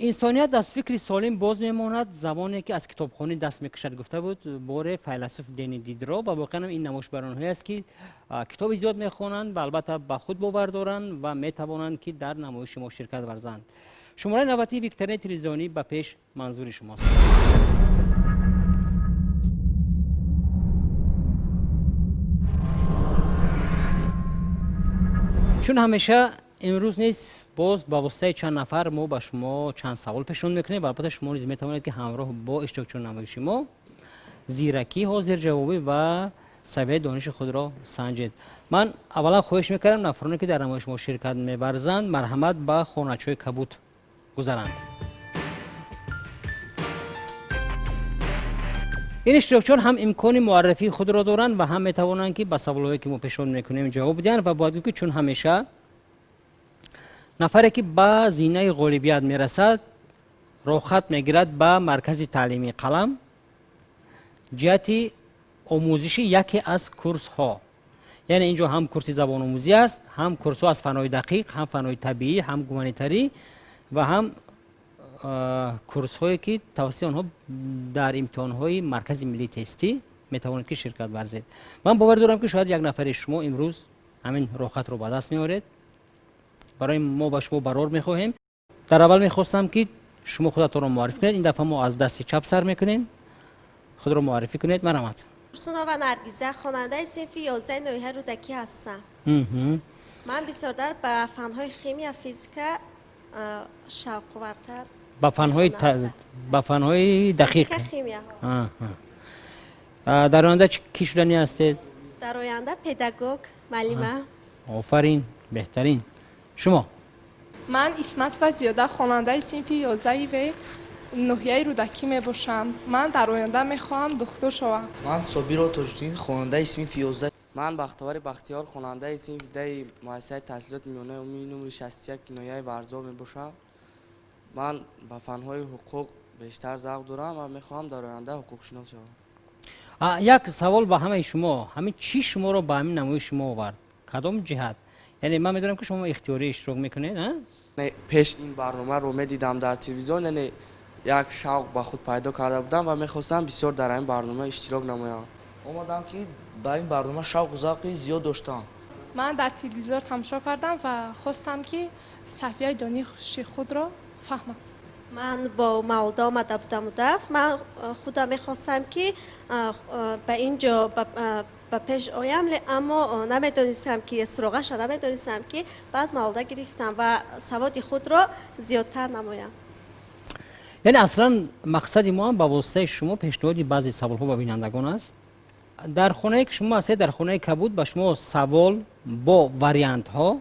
Инсоният аз фикри солим боз мемонад замоне ки аз китобхонӣ даст мекашад, гуфта буд боре файласуф Дени Дидро. Ва воқеан ин намоиш бар онҳое аст, ки китоби зиёд мехонанд ва албатта ба худ бовар доранд ва метавонанд, ки дар намоиши мо ширкат варзанд. Шумораи навбатии викторинаи телевизионӣ ба пеш манзури шумост. Чун ҳамеша, имрӯз низ боз ба воситаи чанд нафар мо ба шумо чанд савол пешниҳод мекунем ва албатта шумо низ метавонед, ки ҳамроҳ бо иштирокчиёни намоиши мо зиракӣ, ҳозирҷавобӣ ва савияи дониши худро санҷед. Ман аввалан хоҳиш мекардам, нафароне, ки дар намоиши мо ширкат меварзанд, марҳамат, ба хоначаҳои кабуд гузаранд. Ин иштирокчиён ҳам имкони муаррифии худро доранд ва ҳам метавонанд, ки ба саволҳое, ки мо пешниҳод мекунем, ҷавоб диҳанд. Ва бояд гуфт, ки чун ҳамеша нафаре, ки ба зинаи ғолибият мерасад, роҳхат мегирад ба маркази таълимии Қалам ҷиҳати омӯзиши яке аз курсҳо. Яъне ин ҷо ҳам курси забономӯзӣ аст, ҳам курсҳо аз фанҳои дақиқ, ҳам фанҳои табиӣ, ҳам гуманитарӣ ва ҳам курсҳое, ки тавассути онҳо дар имтиҳонҳои маркази миллии тестӣ метавонед, ки ширкат варзед. Ман бовар дорам, ки шояд як нафари шумо имрӯз ҳамин роҳхатро ба даст меоред. Барои мо ба шумо барор мехоҳем. Дар аввал мехостам, ки шумо худатонро муаррифӣ кунед. Ин дафъа мо аз дасти чап сар мекунем. Худро муаррифӣ кунед, марҳамат. Турсунова Наргиза, хонандаи синфи 11 ноҳияи Рӯдакӣ ҳастам. Ман бисёртар ба фанҳои химия, физика шавқовартар. Ба фанҳои дақиқ? Физика, химия. Дар оянда кӣ шуданӣ ҳастед? Дар оянда педагог, муаллима. Офарин, беҳтарин. Шумо? Ман Исматова Зиёда, хонандаи синфи 11 В ноҳияи Рӯдакӣ мебошам. Ман дар оянда мехоҳам духтур шавам. Ман Собиро Тоҷиддин, хонандаи синфи 11. Ман Бахтовари Бахтиёр, хонандаи синфи 10-и муассисаи таҳсилоти миёнаи умумии нумри 61 ноҳияи Варзоб мебошам. Ман ба фанҳои ҳуқуқ бештар завқ дорам ва мехоҳам дар оянда ҳуқуқшинос шавам. Як савол ба ҳамаи шумо: ҳамин чӣ шуморо ба ҳамин намоиши шумо овард? Кадом ҷиҳат? Яъне ман медонам, ки шумо ихтиёрӣ иштирок мекунед. Пеш ин барномаро медидам дар телевизион, яъне як шавқ ба худ пайдо карда будам ва мехостам бисёр дар ҳамин барнома иштирок намоям. Омадам, ки ба ин барнома шавқу завқи зиёд доштам. Ман дар телевизор тамошо кардам ва хостам, ки савияи дониши худро фаҳмам. Ман бо мавлуда омада будам удаф. Ман худам мехостам, ки ба ин ҷо ба пеш оям, аммо намедонистам, ки суроғаша намедонистам, ки баъз мавлуда гирифтам ва саводи худро зиёдтар намоям. Яъне аслан мақсади мо ҳам ба воситаи шумо пешниҳоди баъзе саволҳо ба бинандагон аст. Дар хонае, ки шумо ҳастед, дар хонаи кабуд, ба шумо савол бо вариантҳо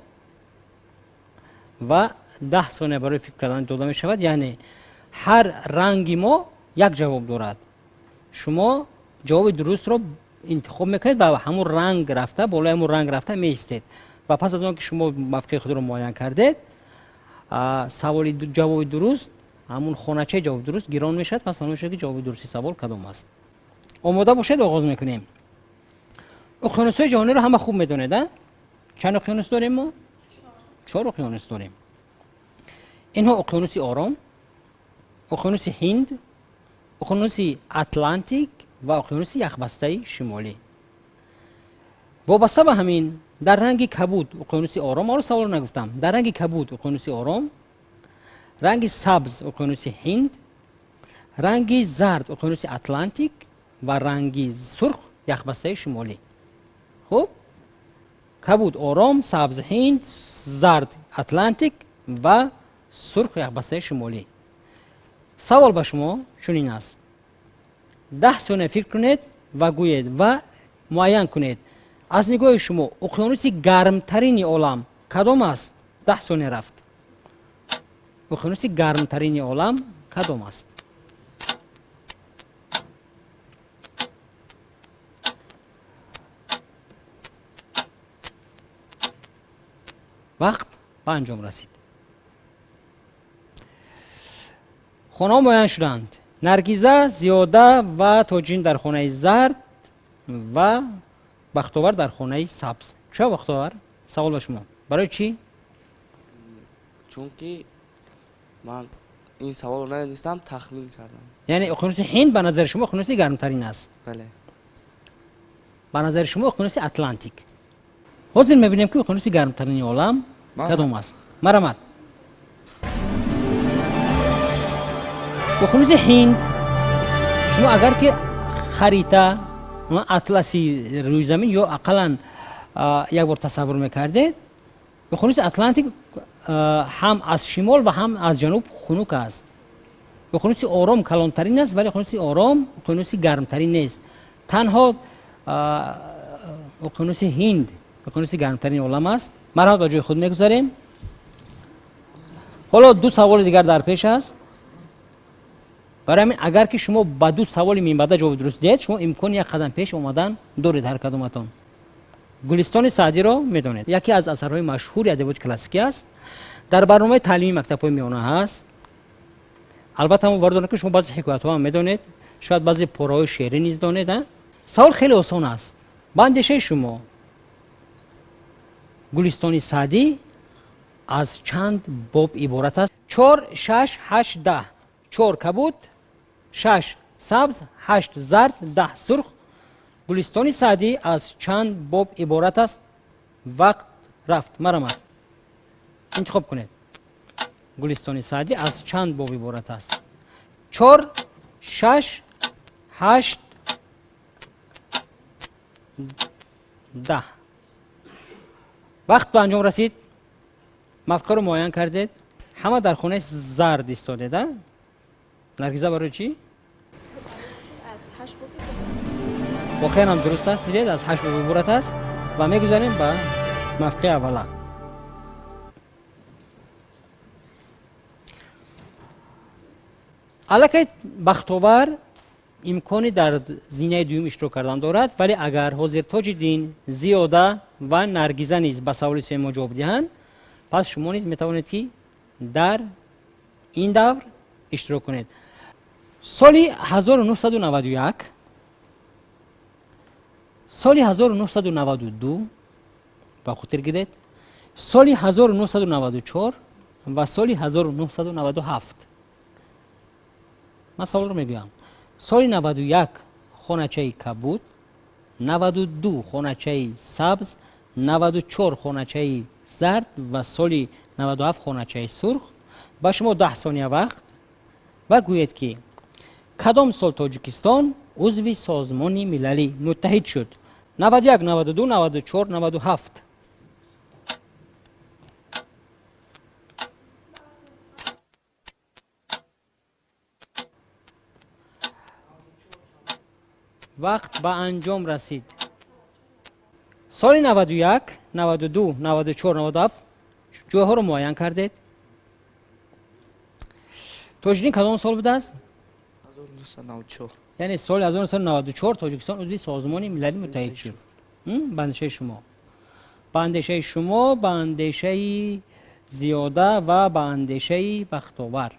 ва 10 сония барои фикр кардан дода мешавад. Яъне ҳар ранги мо як ҷавоб дорад. Шумо ҷавоби дурустро интихоб мекунед ва ҳамун ранг рафта, болои ҳамун ранг рафта меистед. Ва пас аз он ки шумо мавқеи худро муайян кардед, саволи ҷавоби дуруст, ҳамун хоначаи ҷавоби дуруст гирон мешавад. Пас маълум мешавад, ки ҷавоби дурусти савол кадом аст. Омода бошед, оғоз мекунем. Уқёнусҳои ҷаҳониро ҳама хуб медонед, а? Чанд уқёнус дорем мо? Чор уқёнус дорем. Инҳо уқёнуси Ором, уқёнуси Ҳинд, уқёнуси Атлантик ва уқёнуси Яхбастаи Шимолӣ. Вобаста ба ҳамин, дар ранги кабуд уқёнуси Ором, оро саволро нагуфтам, дар ранги кабуд уқёнуси Ором, ранги сабз уқёнуси Ҳинд, ранги зард уқёнуси Атлантик ва ранги сурх Яхбастаи Шимолӣ. Хуб, кабуд Ором, сабз Ҳинд, зард Атлантик ва сурх Яхбастаи Шимолӣ. Савол ба шумо чунин аст: 10 сония фикр кунед ва гӯед ва муайян кунед, аз нигоҳи шумо уқёнуси гармтарини олам кадом аст? 10 сония рафт. Уқёнуси гармтарини олам кадом аст? Вақт ба анҷом расид. Хонаҳо муайян шуданд: Наргиза, Зиёда ва Тоҷин дар хонаи зард ва Бахтовар дар хонаи сабз. Чаро, Бахтовар? Савол ба шумо: барои чӣ? Чунки ман Ин саволро намедонистам, тахмин кардам. Яъне уқёнуси Ҳинд ба назари шумо уқёнуси гармтарин аст? Бале. Ба назари шумо уқёнуси Атлантик. Ҳозир мебинем, ки уқёнуси гармтарини олам кадом аст. Марҳамат. Уқёнуси Ҳинд, шумо агар ки харита, атласи рӯи замин ё ақаллан як бор тасаввур мекардед, уқёнуси Атлантик ҳам аз шимол ва ҳам аз ҷануб хунук аст. Уқёнуси Ором калонтарин аст, вале уқёнуси Ором уқёнуси гармтарин нест. Танҳо уқёнуси Ҳинд уқёнуси гармтарини олам аст. Марҳамат, ба ҷои худ мегузарем. Ҳоло ду саволи дигар дар пеш аст. Барои ҳамин агар ки шумо ба ду саволи минбаъда ҷавоби дуруст диҳед, шумо имкони як қадам пеш омадан доред. Ҳар кадоматон Гулистони Саъдиро медонед, яке аз асарҳои машҳури адабиёти классикӣ аст, дар барномаи таълимии мактабҳои миёна ҳаст. Албатта, мо бовар дорем, ки шумо баъзе ҳикоятҳо ҳам медонед, шояд баъзе пораҳои шеърӣ низ донед. Савол хеле осон аст. Ба андешаи шумо, Гулистони Саъдӣ аз чанд боб иборат аст? Чор, шаш, ҳашт, 10. Чор кабуд, шаш сабз, ҳашт зард, 10 сурх. Гулистони Саъдӣ аз чанд боб иборат аст? Вақт рафт. Марҳамат, интихоб кунед. Гулистони Саъдӣ аз чанд боб иборат аст? Чор, шаш, ҳашт, 10. Вақт ба анҷом расид. Мавқеъро муайян кардед. Ҳама дар хонаи зард истодед. Наргиза, барои чӣ? Воқеан ҳам дуруст аст. Дидед, аз ҳашт боб иборат аст. Ва мегузарем ба мавқеи аввала. Аллакай Бахтовар имкони дар зинаи дуюм иштирок кардан дорад, вале агар ҳозир Тоҷиддин, Зиёда ва Наргиза низ ба саволи сеюм мо ҷавоб диҳанд, пас шумо низ метавонед, ки дар ин давр иштирок кунед. Соли 1991, соли 1992, ба хотир гиред, соли 1994 ва соли 1997. Ман саволро мегӯям. Соли 91 хоначаи кабуд, 92 хоначаи сабз, 94 хоначаи зард ва соли 97 хоначаи сурх. Ба шумо 10 сония вақт ва гӯед, ки кадом сол Тоҷикистон узви Созмони Милали Муттаҳид шуд? 91, 92, 94, 97. Вақт ба анҷом расид. Соли 91, 92, 94, 97. Ҷойҳоро муайян кардед. Тоҷиддин, кадом сол будааст? 1994. Яъне соли 1994 Тоҷикистон узви Созмони Милали Муттаҳид шуд. Ба андешаи шумо, ба андешаи шумо, ба андешаи Зиёда ва ба андешаи Бахтовар.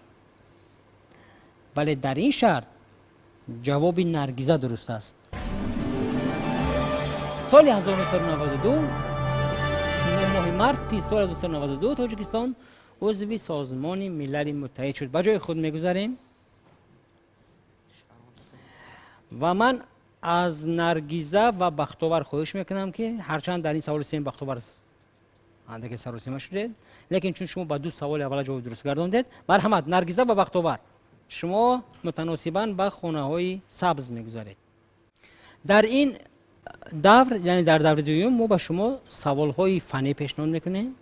Вале дар ин шарт ҷавоби Наргиза дуруст аст. Соли 1992, моҳи марти соли 1992 Тоҷикистон узви Созмони Милали Муттаҳид шуд. Ба ҷои худ мегузарем ва ман аз Наргиза ва Бахтовар хоҳиш мекунам, ки ҳарчанд дар ин саволи сеюм, Бахтовар, андаке саросима шудед, лекин чун шумо ба ду саволи аввала ҷавоби дуруст гардондед, марҳамат, Наргиза ва Бахтовар, шумо мутаносибан ба хонаҳои сабз мегузаред. Дар ин давр, яъне дар даври дуюм, мо ба шумо саволҳои фаннӣ пешниҳод мекунем,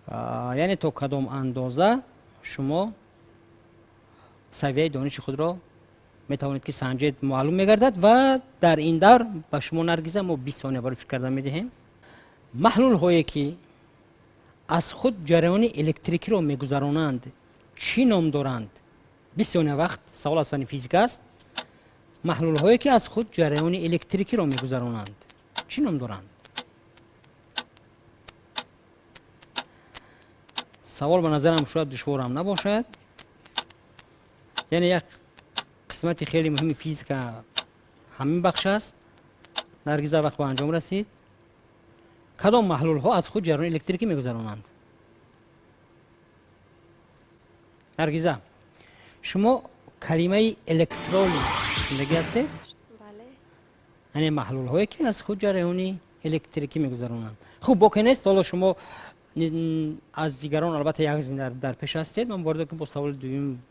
яъне то кадом андоза шумо савияи дониши худро метавонед ки санҷед, маълум мегардад. Ва дар ин давр ба шумо, Наргиза, мо 20 сония барои фикр кардан медиҳем. Маҳлулҳое, ки аз худ ҷараёни электрикиро мегузаронанд, чӣ ном доранд? 20 сония вақт. Савол аз фанни физика аст. Маҳлулҳое, ки аз худ ҷараёни электрикиро мегузаронанд, чӣ ном доранд? Савол ба назарам шояд душворам набошад, яъне як қисмати хеле муҳими физика ҳамин бахш аст. Наргиза, вақт ба анҷом расид. Кадом маҳлулҳо аз худ ҷараёни электрикӣ мегузаронанд? Наргиза, шумо калимаи электролиз зиндагӣ ҳастед? Бале. Яъне маҳлулҳое ки аз худ ҷараёни электрикӣ мегузаронанд. Хуб, боке нест, ҳоло шумо аз дигарон албатта як зин дар пеш ҳастед. Ман бовар дорам, ки бо саволи дуюм,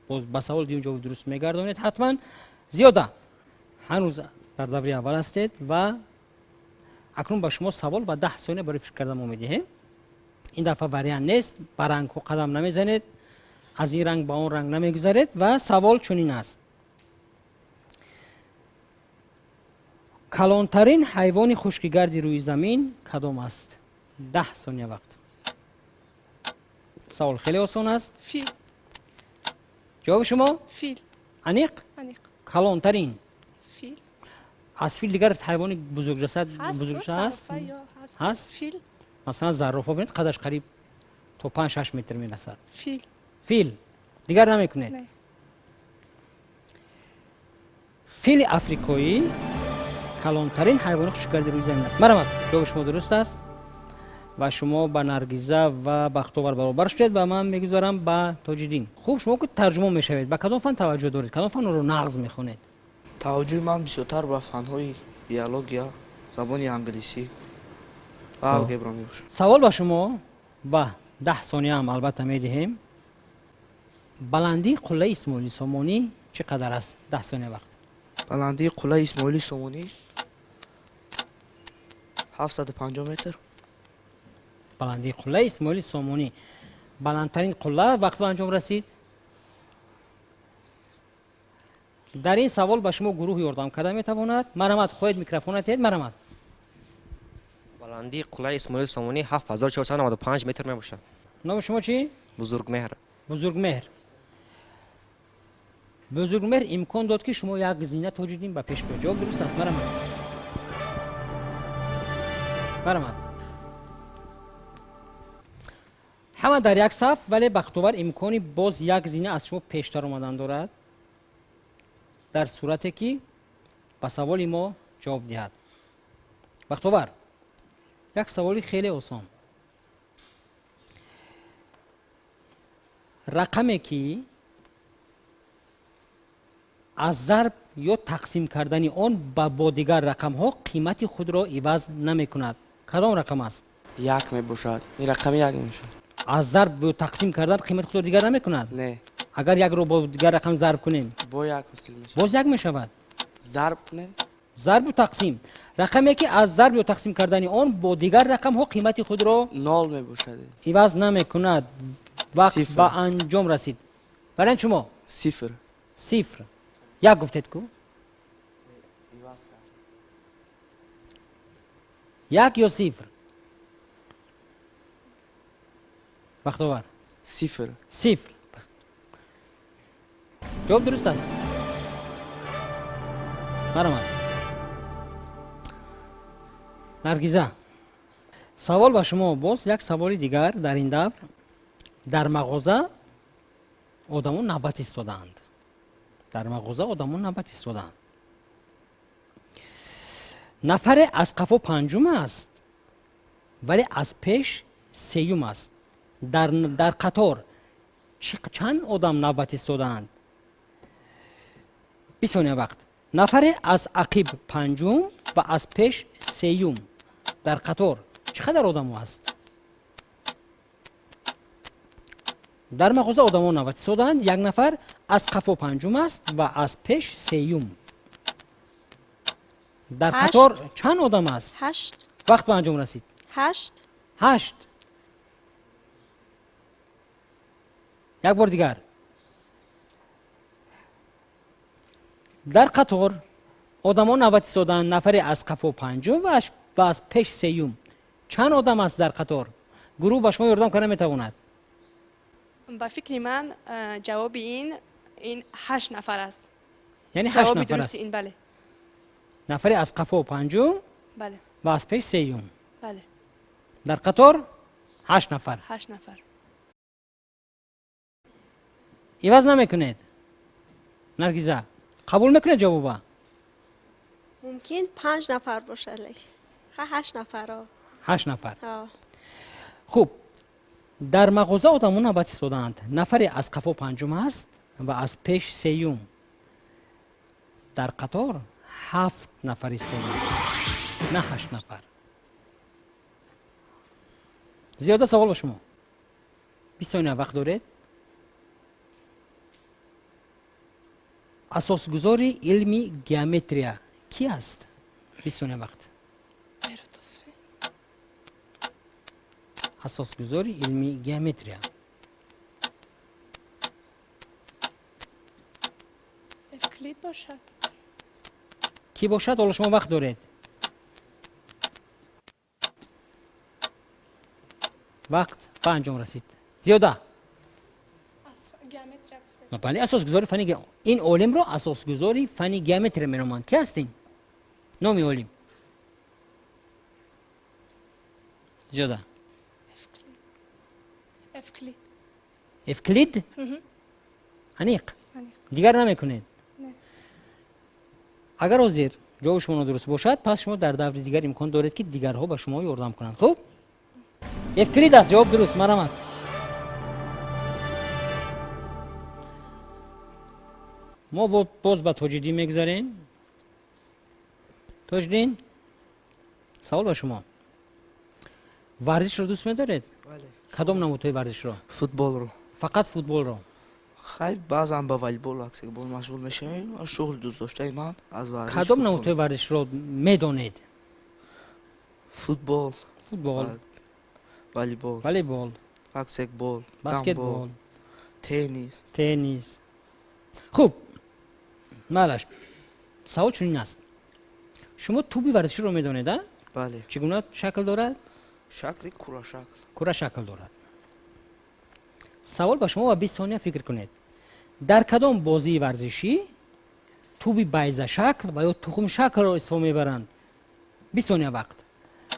ба саволи дуюм ҷавоби дуруст мегардонед ҳатман. Зиёда, ҳанӯз дар даври аввал ҳастед ва акнун ба шумо савол ва 10 сония барои фикр кардан мо медиҳем. Ин дафъа вариант нест, ба рангҳо қадам намезанед, аз ин ранг ба он ранг намегузаред ва савол чунин аст. Калонтарин ҳайвони хушкигарди рӯи замин кадом аст? 10 сония вақт. Савол хеле осон аст. Фил. Ҷавоби шумо? Фил. Аниқ? Аниқ. Калонтарин? Фил. Аз фил дигар ҳайвони бузургҷасад бузургҷаса ҳаст? Ҳаст? Фил. Масалан, зарофа бинед, қадаш қариб то 5-6 метр мерасад. Фил. Фил. Дигар намекунед? Не. Фили африкоӣ калонтарин ҳайвони хушкигарди рӯи замин аст. Марҳамат, ҷавоби шумо дуруст аст ва шумо ба Наргиза ва Бахтовар баробар шудед ва ман мегузарам ба Тоҷиддин. Хуб, шумо ки тарҷумон мешавед, ба кадом фан таваҷҷӯҳ доред? Кадом фанро нағз мехонед? Таваҷҷӯҳи ман бисёртар ба фанҳои биология, забони англисӣ ва алгебра мебошад. Савол ба шумо ба 10 сония ҳам албатта медиҳем. Баландии қуллаи Исмоили Сомонӣ чӣ қадар аст? 10 сония вақт. Баландии қуллаи Исмоили Сомонӣ 750 метр. Баландии қуллаи Исмоили Сомонӣ, баландтарин қулла. Вақт ба анҷом расид. Дар ин савол ба шумо гурӯҳ ёрдам карда метавонад. Марҳамат, хоҳед микрофона диҳед? Марҳамат. Баландии қуллаи Исмоили Сомонӣ 7495 метр мебошад. Номи шумо чӣ? Бузургмеҳр. Бузургмеҳр. Бузургмеҳр имкон дод, ки шумо як зина Тоҷиддин ба пеш биёед. Ҷавоб дуруст аст. Марҳамат. Марҳамат. Ҳама дар як саф, вале Бахтовар имкони боз як зина аз шумо пештар омадан дорад, дар сурате ки ба саволи мо ҷавоб диҳад. Бахтовар, як саволи хеле осон. Рақаме ки аз зарб ё тақсим кардани он бо дигар рақамҳо қимати худро иваз намекунад, кадом рақам аст? Як мебошад. Ин рақами як мебошад. Аз зарб ё тақсим кардан қимати худро дигар намекунад? Не. Агар якро бо дигар рақам зарб кунем, бо як ҳосил мешавад. Боз як мешавад. Зарб кунем? Зарбу тақсим. Рақаме ки аз зарб ё тақсим кардани он бо дигар рақамҳо қимати худро нол мебошад. Иваз намекунад. Вақт ба анҷом расид. Вариант шумо? Сифр. Сифр. Як гуфтед ку? Як ё сифр? Бахтовар. Сифр. Сифр. Ҷавоб дуруст аст. Марҳамат. Наргиза, савол ба шумо боз як саволи дигар дар ин давр. Дар мағоза одамон навбат истодаанд. Дар мағоза одамон навбат истодаанд. Нафаре аз қафо панҷум аст, вале аз пеш сеюм аст. Дар қатор чанд одам навбат истодаанд? 20 сония вақт. Нафаре аз ақиб панҷум ва аз пеш сеюм. Дар қатор чӣ қадар одамо аст? Дар мағоза одамо навбат истодаанд. Як нафар аз қафо панҷум аст ва аз пеш сеюм. Дар қатор чанд одам аст? 8. Вақт ба анҷом расид. 8. 8. Як бор дигар. Дар қатор одамо навбат истодаанд. Нафаре аз қафо панҷум ва аз пеш сеюм. Чанд одам аст дар қатор? Гурӯҳ ба шумо ёрдам карда метавонад. Ба фикри ман ҷавоби ин 8 нафар аст. Яъне 8 нафар аст. Ин бале. Нафаре аз қафо панҷум ва аз пеш сеюм. Бале. Дар қатор 8 нафар. 8 нафар. Иваз намекунед? Наргиза, қабул мекунед ҷавоба? Мумкин 5 нафар бошад, лекин 8 нафар. 8 нафар. Хуб, Дар мағоза одамон навбат истодаанд. Нафаре аз қафо панҷум аст ва аз пеш сеюм. Дар қатор ҳафт нафар истодаанд, на ҳашт нафар. Зиёда, савол ба шумо. 20 сония вақт доред. Асосгузори илми геометрия кӣ аст? 20 сония вақт. Эратосфен. Асосгузори илми геометрия. Эвклид бошад. Кӣ бошад? Ҳоло шумо вақт доред. Вақт ба анҷом расид. Зиёда. Геометрия гуфтед. Бале, асосгузори фани ин олимро асосгузори фани геометрия меноманд. Ки ҳастин номи олим? Зиёда. Эвклид. Эвклид. Аниқ? Аниқ. Дигар намекунед? Не. Агар ҳозир ҷавоби шумо нодуруст бошад, пас шумо дар даври дигар имкон доред, ки дигарҳо ба шумо ёрдам кунанд. Хуб, Эвклид аст ҷавоб дуруст. Марҳамат. Мо боз ба Тоҷиддин мегузарем. Тоҷиддин, савол ба шумо. Варзишро дӯст медоред? Бале. Кадом намудҳои варзишро? Футболро. Фақат футболро? Хай, баъзан ба волейбол, баскетбол машғул мешавем. Шуғли дӯстдоштаи ман аз варзиш Кадом футбол. намудҳои варзишро медонед? Футбол. Футбол. Волейбол. Волейбол. Баскетбол. Баскетбол. Гандбол, теннис. Теннис. Хуб, майлаш. Савол чунин аст: шумо тӯби варзиширо медонед, а? Бале. Чӣ гуна шакл дорад? Шакли курашакл. Курашакл дорад. Савол ба шумо ва 20 сония фикр кунед. Дар кадом бозии варзишӣ тӯби байзашакл ва ё тухмшаклро истифода мебаранд? 20 сония вақт.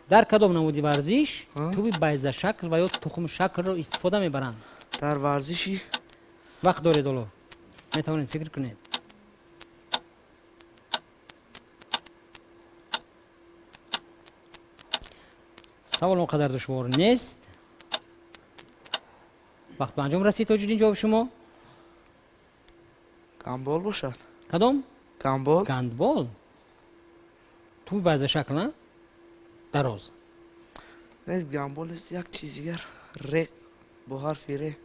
Дар кадом намуди варзиш тӯби байзашакл ва ё тухмшаклро истифода мебаранд? Дар варзиши Вақт доред, ҳоло метавонед фикр кунед. Савол он қадар душвор нест. Вақт ба анҷом расид. Тоҷиддин, ҷавоби шумо? Гандбол бошад. Кадом? Гандбол. Гандбол. Тӯби байзашакл, на дароз. Не, гандбол нест, як чиз дигар, ре, бо ҳарфи ре.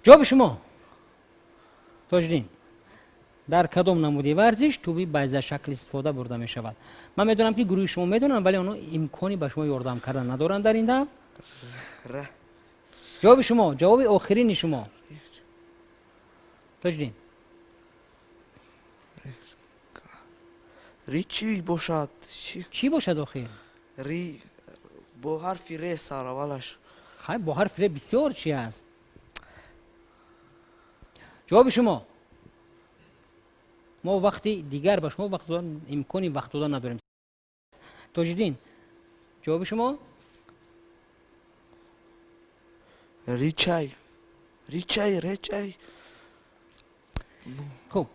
Ҷавоби шумо, Тоҷиддин? Дар кадом намуди варзиш тӯби байзашакл истифода бурда мешавад? Ман медонам, ки гурӯҳи шумо медонанд, вале онҳо имкони ба шумо ёрдам кардан надоранд дар ин давр. Ре. Ҷавоби шумо, ҷавоби охирини шумо, Тоҷиддин? Ри чӣ бошад? Чӣ? Чӣ бошад охир? Ри, бо ҳарфи ре сараввалаш. Хай, бо ҳарфи ре бисёр чи аст. Ҷавоби шумо? Мо вақти дигар ба шумо вақт имкони вақт додан надорем. Тоҷиддин, ҷавоби шумо? Ричай, ричай, речай. Хуб,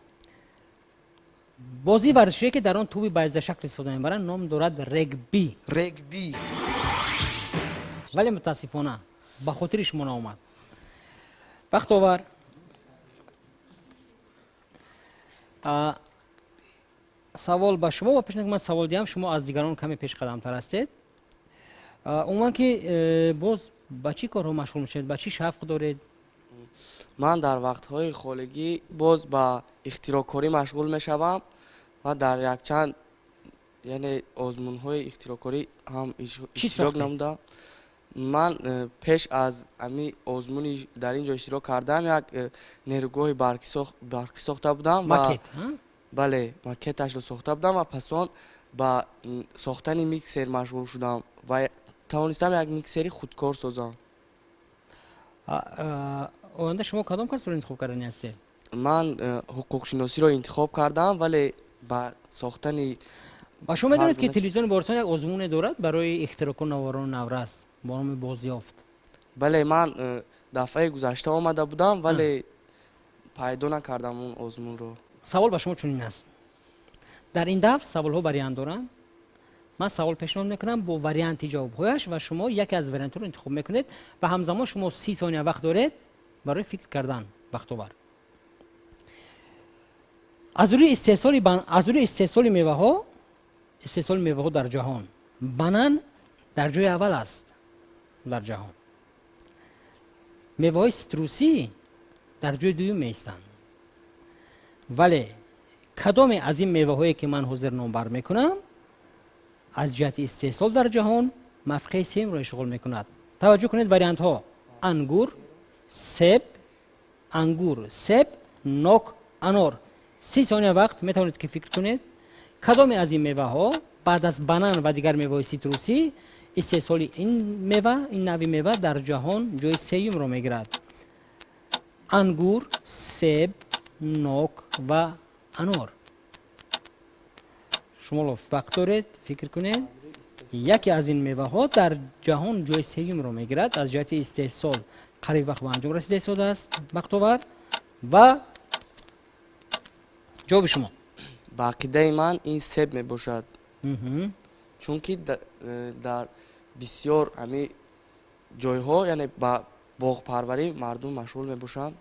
бозии варзишие, ки дар он тӯби байзашакл истифода мебаранд, ном дорад регби. Регби. Вале мутаассифона ба хотири шумо наомад. Бахтовар, савол ба шумо. Ва пеш аз ки ман савол диҳам, шумо аз дигарон каме пешқадамтар ҳастед. Умуман ки боз ба чӣ корҳо машғул мешавед, ба чӣ шавқ доред? Ман дар вақтҳои холигӣ боз ба ихтироъкорӣ машғул мешавам ва дар якчанд, яъне, озмунҳои ихтироъкорӣ ҳам Чӣ иштирок сохтед? намудам. Ман пеш аз ами озмуни дар ин ҷо иштирок кардам, як нерӯгоҳи барқӣ сохта будам ва Макет? Бале, макеташро сохта будам ва пас он ба сохтани миксер машғул шудам ва тавонистам як миксери худкор созам. Оянда шумо кадом касбро интихоб кардани ҳастед? Ман ҳуқуқшиносиро интихоб кардам, вале ба сохтани Ва шумо медонед, ки ҳар гуна чиз. телевизиони Боваристон як озмуне дорад барои ихтироъкор, навоварону наврас бо номи «Бозёфт». Бале, ман дафъаи гузашта омада будам, вале пайдо накардам он озмунро. Савол ба шумо чунин аст. Дар ин дафъ саволҳо вариант доранд. Ман савол пешниҳод мекунам бо варианти ҷавобҳояш ва шумо яке аз вариантҳоро интихоб мекунед ва ҳамзамон шумо 30 сония вақт доред барои фикр кардан. Бахтовар, аз рӯи истеҳсоли меваҳо дар ҷаҳон банан дар ҷои аввал аст дар ҷаҳон. Меваҳои ситрусӣ дар ҷои дуюм меистанд. Вале кадоме аз ин меваҳое ки ман ҳозир номбар мекунам аз ҷиҳати истеҳсол дар ҷаҳон мавқеи сеюмро ишғол мекунад? Таваҷҷӯҳ кунед вариантҳо: ангур, себ, ангур, себ, нок, анор. 30 сония вақт метавонед ки фикр кунед кадоме аз ин меваҳо баъд аз банан ва дигар меваҳои ситрусӣ истеҳсоли ин мева, ин нави мева дар ҷаҳон ҷои сеюмро мегирад? Ангур, себ, нок ва анор. Шумо вақт доред фикр кунед. Яке аз ин меваҳо дар ҷаҳон ҷои сеюмро мегирад аз ҷиҳати истеҳсол. Қариб вақт ба анҷом расида истодааст, Бахтовар, ва ҷавоби шумо? Ба ақидаи ман ин себ мебошад, чунки дар бисёр ҳамин ҷойҳо, яъне ба боғпарварӣ мардум машғул мебошанд.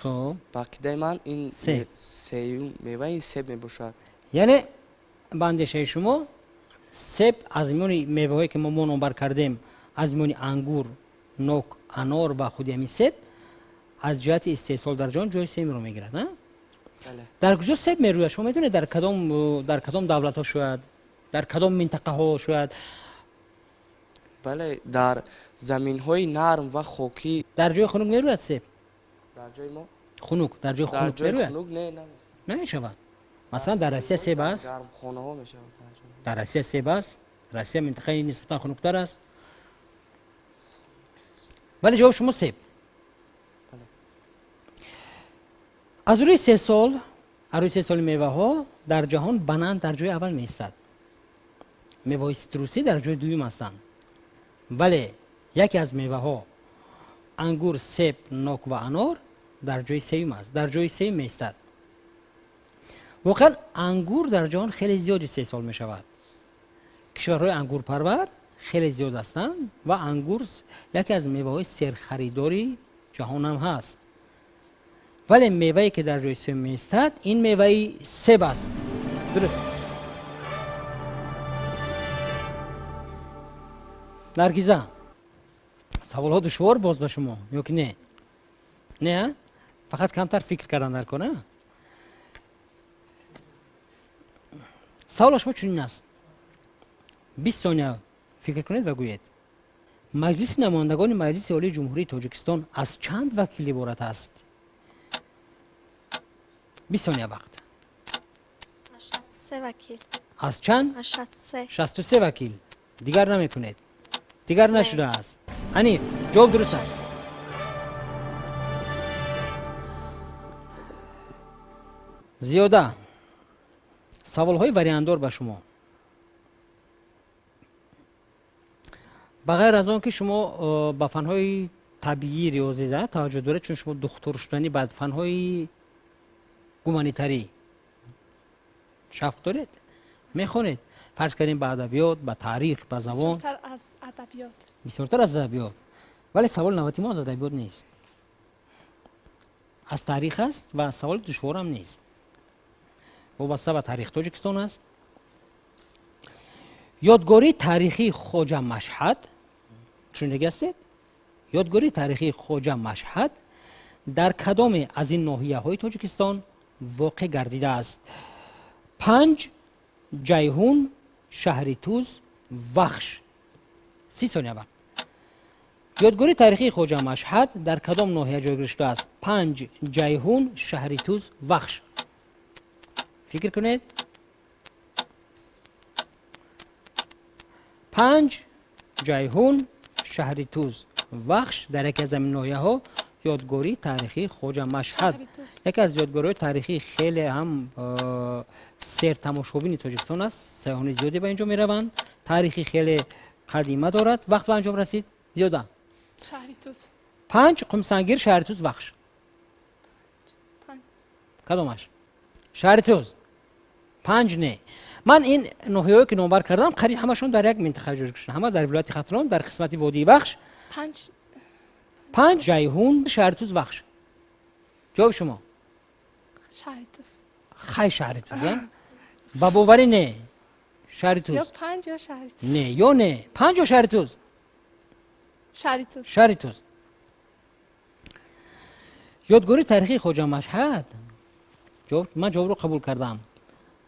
Хоб, ба ақидаи ман ин сеюм мева ин себ мебошад. Яъне ба андешаи шумо себ аз миёни меваҳое ки мо номбар кардем, аз миёни ангур, нок, анор ва худи ҳамин себ аз ҷиҳати истеҳсол дар ҷаҳон ҷои сеюмро мегирад, на? Дар куҷо себ мерӯяд? Шумо медонед дар кадом давлатҳо шояд, дар кадом минтақаҳо шояд? Бале, дар заминҳои нарм ва хокӣ. Дар ҷои хунук мерӯяд себ? Дар ҷои мо? Хунук, дар ҷои хунук мерӯяд? Не, намешавад. Масалан, дар Россия себ аст? Гармхонаҳо мешавад. Дар Россия себ аст? Россия минтақаи нисбатан хунуктар аст. Вале ҷавоб шумо себ. Аз рӯи истеҳсоли меваҳо дар ҷаҳон банан дар ҷои аввал меистад. Меваҳои ситрусӣ дар ҷои дуюм ҳастанд. Вале яке аз меваҳо ангур, себ, нок ва анор дар ҷои сеюм аст, дар ҷои сеюм меистад. Воқеан ангур дар ҷаҳон хеле зиёд истеҳсол мешавад. Кишварҳои ангурпарвар хеле зиёд ҳастанд ва ангур яке аз меваҳои серхаридори ҷаҳон ҳам ҳаст. Вале мевае ки дар ҷои сеюм меистад ин меваи себ аст. Дуруст. Наргиза, саволҳо душвор боз ба шумо ё ки не? Не, фақат камтар фикр кардан дар кор, а? Саволи шумо чунин аст. 20 сония фикр кунед ва гӯед. Маҷлиси намояндагони Маҷлиси Олии Ҷумҳурии Тоҷикистон аз чанд вакил иборат аст? 20 сония вақт. 63 вакил. Аз чанд? 63. 63 вакил. Дигар намекунед. Дигар нашудааст. Аниқ, ҷавоб дуруст аст. Зиёда. Саволҳои вариантдор ба шумо. Ба ғайр аз он ки шумо ба фанҳои табиӣ риёзӣ таваҷҷӯҳ доред, чун шумо духтур шуданӣ ба фанҳои гуманитарӣ шавқ доред, мехонед. Фарз кардем ба адабиёт, ба таърих, ба забон. Бисёртар аз адабиёт. Бисёртар аз адабиёт. Вале саволи навбати мо аз адабиёт нест, аз таърих аст ва саволи душворам нест. Вобаста ба таърих Тоҷикистон аст. Ёдгории таърихии Хоҷа Машҳад, шунидаги ҳастед? Ёдгории таърихии Хоҷа Машҳад дар кадоме аз ин ноҳияҳои Тоҷикистон воқеъ гардидааст? Панҷ, Ҷайҳун, шаҳри Туз, Вахш. 30 сония вақт. Ёдгории таърихии Хоҷа Машҳад дар кадом ноҳия ҷойгир шудааст? Панҷ, Ҷайҳун, шаҳри Туз, Вахш. Фикр кунед. Панҷ, Ҷайҳун, шаҳри Туз, Вахш. Дар яке аз ҳамин ноҳияҳо ёдгории таърихии Хоҷа Машҳад, яке аз ёдгориҳои таърихии хеле ҳам сертамошобини Тоҷикистон аст. Сайёҳони зиёде ба инҷо мераванд. Таърихи хеле қадима дорад. Вақт ба анҷом расид. Зиёда. Шаҳри Туз. Панҷ, Қумсангир, шаҳри Туз, Вахш. Кадомаш? Шаҳри Туз. Панҷ не. Ман ин ноҳияҳое ки номбар кардам, қариб ҳамашон дар як минтақа ҷойгир шуданд, ҳама дар вилояти Хатлон, дар қисмати водии Вахш. Панҷ. Панҷ, Ҷайҳун, шаҳри Туз, Вахш. Ҷавоби шумо? Шаҳри Туз. Хай, шаҳри Туз ба боварӣ не, шаҳри Туз. Ё панҷ, ё шаҳри Туз. Не, ё не, панҷ ё шаҳри Туз? Шаҳри Туз. Шаҳри Туз. Ёдгории таърихии Хоҷа Машҳад, ман ҷавобро қабул кардам,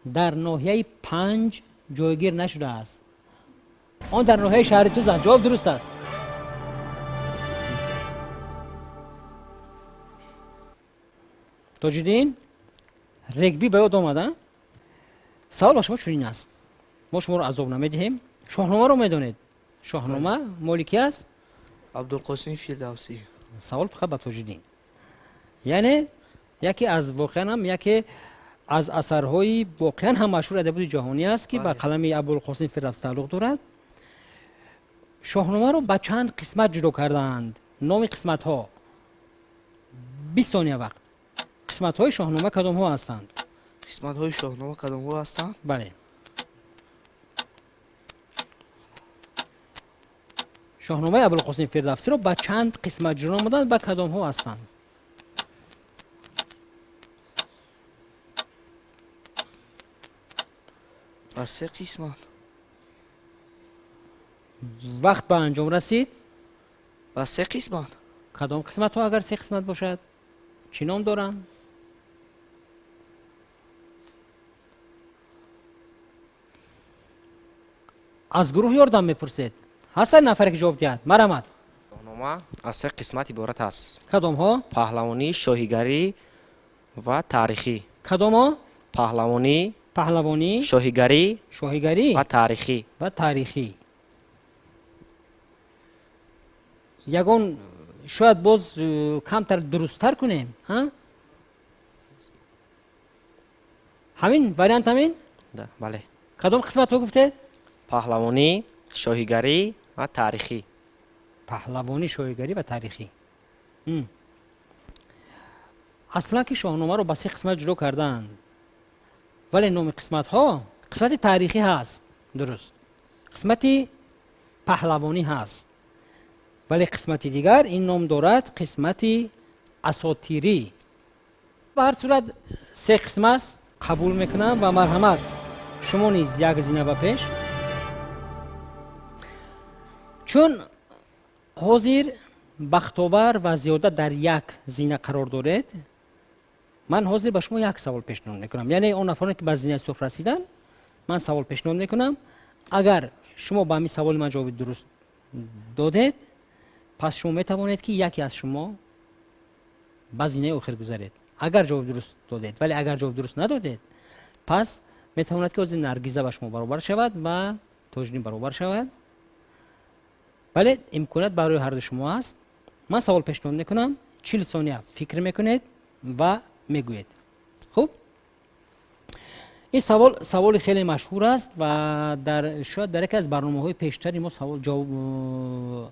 дар ноҳияи Панҷ ҷойгир нашудааст, он дар ноҳияи шаҳри Туз аст. Ҷавоб дуруст аст. Тоҷиддин, регби ба ёд омада. Савол ба шумо чунин аст, мо шуморо азоб намедиҳем. Шоҳномаро медонед? Шоҳнома моли ки аст? Абдулқосим Фирдавсӣ. Савол фақат ба Тоҷиддин. Яъне яке аз воқеан ҳам яке аз асарҳои воқеан ҳам машҳури адабиёти ҷаҳонӣ аст, ки ба қалами Абулқосим Фирдавс тааллуқ дорад. Шоҳномаро ба чанд қисмат ҷудо кардаанд? Номи қисматҳо. 20 сония вақт. Қисматҳои шоҳнома кадомҳо ҳастанд? Қисматҳои шоҳнома кадомҳо ҳастанд? Бале. Шоҳномаи Абулқосим Фирдавсиро ба чанд қисмат ҷудо намуданд, ба кадомҳо ҳастанд? Ба се қисмат. Вақт ба анҷом расид. Ба се қисмат. Кадом қисматҳо, агар се қисмат бошад, чӣ ном доранд? Аз гурӯҳ ёрдам мепурсед. Ҳастад нафаре ки ҷавоб диҳад? Марҳамат. Шоҳнома аз се қисмат иборат аст. Кадомҳо? Паҳлавонӣ, шоҳигарӣ ва таърихӣ. Кадомҳо? Паҳлавонӣ, паҳлавонӣ, шоҳигарӣ, шоҳигарӣ ва таърихӣ. Ва таърихӣ. Ягон шояд боз камтар дурусттар кунем, ҳа? Ҳамин вариант ҳамин? Да, бале. Кадом қисматҳо гуфтед? Паҳлавонӣ, шоҳигарӣ ва таърихӣ. Паҳлавонӣ, шоҳигарӣ ва таърихӣ. Аслан ки шоҳномаро ба се қисмат ҷудо кардаанд, вале номи қисматҳо, қисмати таърихӣ ҳаст, дуруст, қисмати паҳлавонӣ ҳаст, вале қисмати дигар ин ном дорад қисмати асотирӣ. Ба ҳар сурат се қисм аст, қабул мекунам ва марҳамат, шумо низ як зина ба пеш. Чун ҳозир Бахтовар ва Зиёда дар як зина қарор доред, ман ҳозир ба шумо як савол пешниҳод мекунам. Яъне он нафароне ки ба зинаи сурх расиданд, ман савол пешниҳод мекунам. Агар шумо ба ҳамин саволи ман ҷавоби дуруст додед, пас шумо метавонед ки яке аз шумо ба зинаи охир гузаред. Агар ҷавоби дуруст додед, вале агар ҷавоби дуруст надодед, пас метавонад ки ҳозир Наргиза ба шумо баробар шавад ва Тоҷиддин баробар шавад. Вале имконият барои ҳарду шумо аст. Ман савол пешниҳод мекунам, 40 сония фикр мекунед ва мегӯед. Хуб, ин савол саволи хеле машҳур аст ва шояд дар яке аз барномаҳои пештари мо савол ҷавоб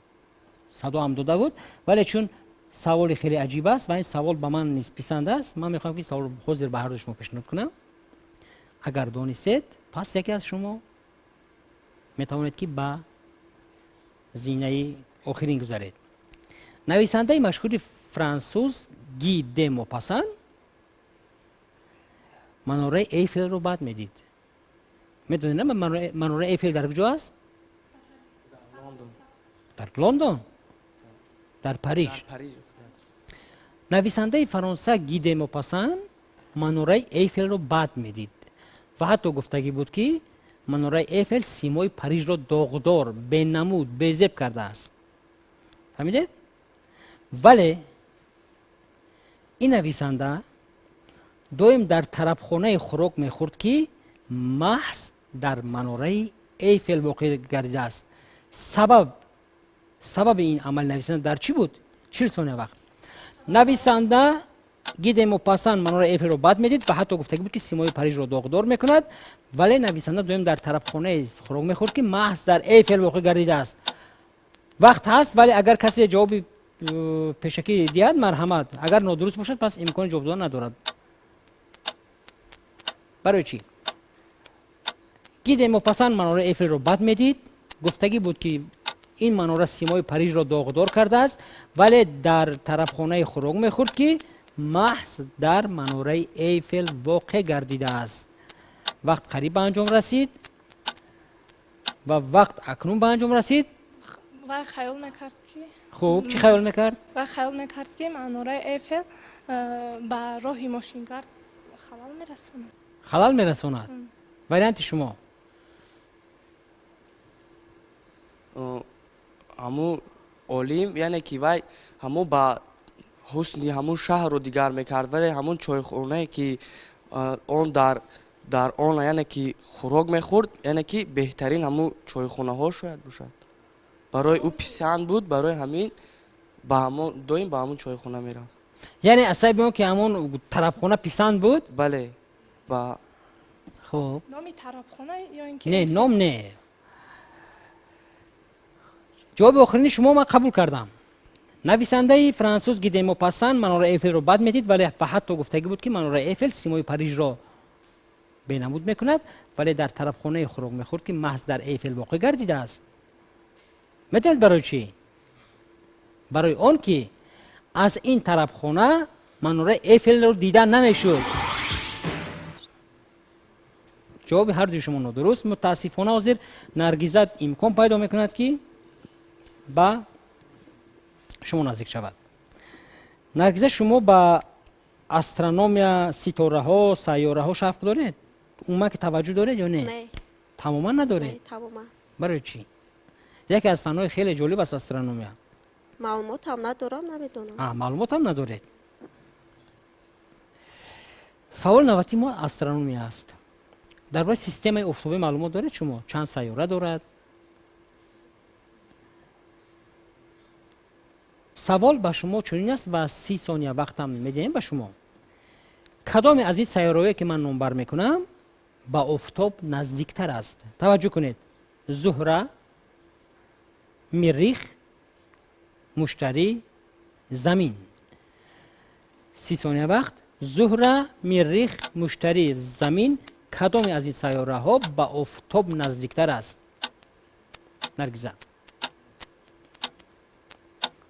садо ҳам дода буд, вале чун саволи хеле аҷиб аст ва ин савол ба ман низ писанд аст, ман мехоҳам ки саволро ҳозир ба ҳарду шумо пешниҳод кунам. Агар донистед, пас яке аз шумо метавонед ки ба зинаи охирин гузаред. Нависандаи машҳури франсуз Ги де Мопассан манораи Эйфелро бад медид. Медонед, на, манораи Эйфел дар куҷо аст? Дар Лондон. Дар Париж. Нависандаи Фаронса Ги де Мопассан манораи Эйфелро бад медид ва ҳатто гуфтагӣ буд, ки манораи Эйфел симои Парижро доғдор, бенамуд, безеб кардааст. Фаҳмидед? Вале ин нависанда доим дар тарабхонаи хӯрок мехӯрд, ки маҳз дар манораи Эйфел воқеъ гардидааст. Сабаби ин амали нависанда дар чӣ буд? 40 сония вақт. Нависанда Ги де Мопассан манораи Эйфелро бад медид ва ҳатто гуфтагӣ буд, ки симои Парижро доғдор мекунад, вале нависанда доим дар тарабхонаи хӯрок мехӯрд, ки маҳз дар Эйфел воқеъ гардидааст. Вақт ҳаст, вале агар касе ҷавоби пешакӣ диҳад, марҳамат. Агар нодуруст бошад, пас имкони ҷавоб додан надорад. Барои чӣ? Ги де Мопассан манораи Эйфелро бад медид. Гуфтагӣ буд, ки ин манора симои Парижро доғдор кардааст, вале дар тарабхонаи хӯрок мехӯрд, ки маҳз дар манораи Эйфел воқеъ гардидааст. Вақт қариб ба анҷом расид ва вақт акнун ба анҷом расид. Вай хаёл мекард, ки Хуб, чӣ хаёл мекард? Вай хаёл мекард, ки манораи Эйфел ба роҳи мошингард халал мерасонад. Халал мерасонад. Варианти шумо? Ҳамун олим, яъне ки вай ҳамун ба ҳусни ҳамун шаҳрро дигар мекард, вале ҳамун чойхонае, ки он дар он, яъне ки хӯрок мехӯрд, яъне ки беҳтарин ҳамун чойхонаҳо шояд бошад, барои ӯ писанд буд, барои ҳамин ба ҳамон доим ба ҳамун чойхона мерафт. Яъне аз сабаби он ки ҳамон тарабхона писанд буд? Бале, ба Хуб. Номи тарабхона ё ин ки Не, ном не. Ҷавоби охирини шумо ман қабул кардам. Нависандаи франсуз Ги де Мопассан манораи Эйфелро бад медид, вале ва ҳатто гуфтагӣ буд, ки манораи Эйфел симои Парижро бенамуд мекунад, вале дар тарабхонаи хӯрок мехӯрд, ки маҳз дар Эйфел воқеъ гардидааст. Медонед барои чӣ? Барои он ки аз ин тарабхона манораи Эйфелро дида намешуд. Ҷавоби ҳардуи шумо нодуруст, мутаассифона. Ҳозир Наргиза имкон пайдо мекунад, ки ба шумо наздик шавад. Наргиза, шумо ба астрономия, ситораҳо, сайёраҳо шавқ доред? Умуман ки таваҷҷӯҳ доред ё не? Не. Тамоман надоред? Не, тамоман. Барои чӣ? Яке аз фанҳои хеле ҷолиб аст астрономия. Маълумотам надорам, намедонам. Маълумотам надоред. Саволи навбатии мо астрономия аст. Дар бораи системаи офтобӣ маълумот доред шумо? Чанд сайёра дорад? Савол ба шумо чунин аст ва 30 сония вақтам медиҳем ба шумо. Кадоме аз ин сайёраҳое, ки ман номбар мекунам, ба офтоб наздиктар аст? Таваҷҷӯҳ кунед: Зуҳра, Миррих, Муштарӣ, Замин. 30 сония вақт. Зуҳра, Миррих, Муштарӣ, Замин. Кадоме аз ин сайёраҳо ба офтоб наздиктар аст? Наргиза,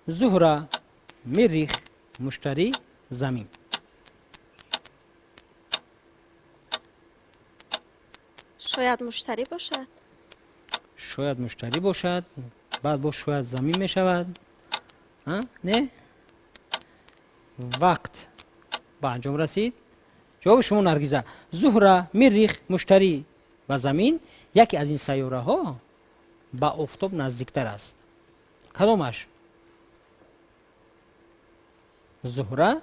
Зуҳра, Миррих, Муштарӣ, Замин. Шояд Муштарӣ бошад. Шояд Муштарӣ бошад, баъд боз шояд Замин мешавад. Не, вақт ба анҷом расид. Ҷавоби шумо, Наргиза: Зуҳра, Миррих, Муштарӣ ва Замин. Яке аз ин сайёраҳо ба офтоб наздиктар аст. Кадомаш? Зуҳра,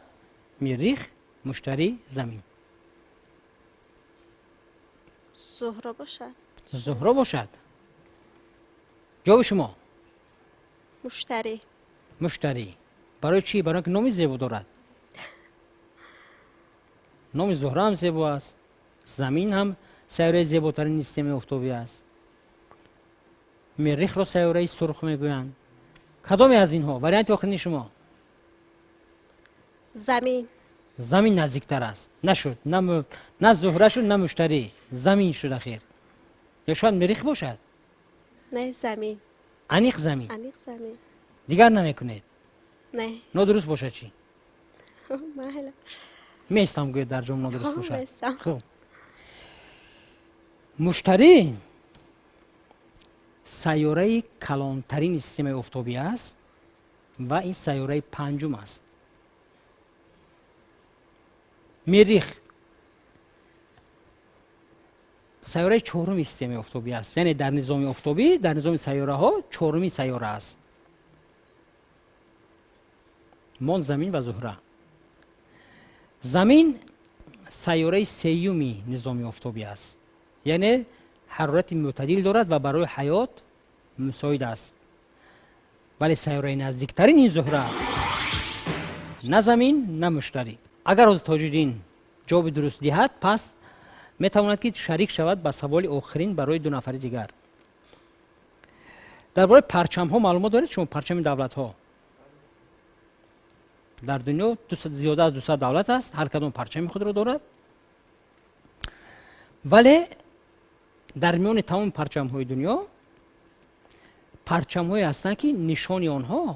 Миррих, Муштарӣ, Замин. Зуҳро бошад. Зуҳро бошад. Ҷавоби шумо? Муштарӣ. Муштарӣ. Барои чӣ? Барои он ки номи зебо дорад? Номи Зуҳра ҳам зебо аст, Замин ҳам сайёраи зеботарини системаи офтобӣ аст, Миррихро сайёраи сурх мегӯянд. Кадоме аз инҳо? Варианти охирини шумо? Замин. Замин наздиктар аст. Нашуд, на Зуҳра шуд, на Муштарӣ, Замин шуд ахир. Ё шояд Миррих бошад? Не, Замин. Аниқ Замин? Аниқ Замин. Дигар намекунед? Не. Нодуруст бошад чӣ? Майла. Местам, гӯед, дар ҷом нодуруст бошад. Местам. Хуб, Муштарӣ сайёраи калонтарини системаи офтобӣ аст ва ин сайёраи панҷум аст. Миррих сайёраи чоруми системаи офтобӣ аст, яъне дар низоми офтобӣ, дар низоми сайёраҳо чоруми сайёра аст. Мон Замин ва Зуҳра. Замин сайёраи сеюми низоми офтобӣ аст, яъне ҳарорати мӯътадил дорад ва барои ҳаёт мусоид аст, вале сайёраи наздиктарин ин Зуҳра аст, на Замин, на Муштарӣ. Агар ҳозир Тоҷиддин ҷавоби дуруст диҳад, пас метавонад, ки шарик шавад ба саволи охирин барои ду нафари дигар. Дар бораи парчамҳо маълумот доред шумо? Парчами давлатҳо дар дунё зиёда аз 200 давлат аст, ҳар кадом парчами худро дорад, вале Дар миёни тамоми парчамҳои дунё парчамҳое ҳастанд, ки нишони онҳо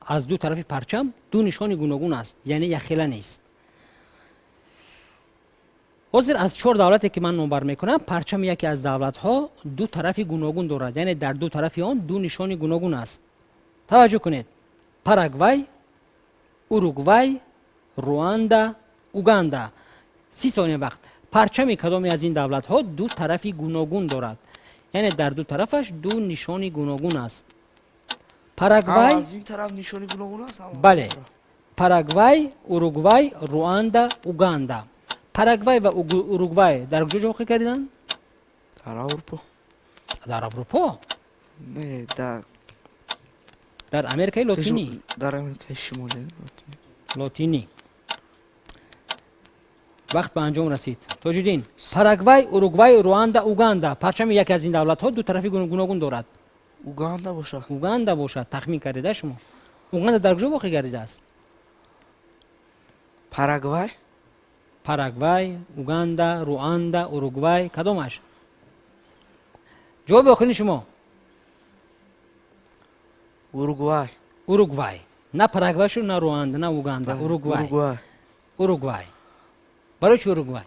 аз ду тарафи парчам ду нишони гуногун аст, яъне якхела нест. Ҳозир аз чор давлате, ки ман номбар мекунам, парчами яке аз давлатҳо ду тарафи гуногун дорад, яъне дар ду тарафи он ду нишони гуногун аст. Таваҷҷӯҳ кунед: Парагвай, Уругвай, Руанда, Уганда. 30 сония вақт. Парчами кадоме аз ин давлатҳо ду тарафи гуногун дорад, яъне дар ду тарафаш ду нишони гуногун аст? Парагвай. Аз ин тараф нишони гуногун аст? Бале. Парагвай, Уругвай, Руанда, Уганда. Парагвай ва Уругвай дар куҷо ҷо воқеъ карданд? Дар Аврупо. Дар Аврупо? Не, дар Дар Америкаи Лотинӣ. Дар Америкаи Шимолӣ. Лотинӣ. Вақт ба анҷом расид. Тоҷиддин, Парагвай, Уругвай, Руанда, Уганда. Парчами яке аз ин давлатҳо ду тарафи гуногун дорад. Уганда бошад. Уганда бошад, тахмин кардеда шумо. Уганда дар куҷо воқеъ гардидааст? Парагвай. Парагвай, Уганда, Руанда, Уругвай, кадомаш? Ҷавоби охирини шумо? Уругвай. Уругвай. На Парагвай шуд, на Руанда, на Уганда. Уругвай. Уругвай. Барои чи Уругвай?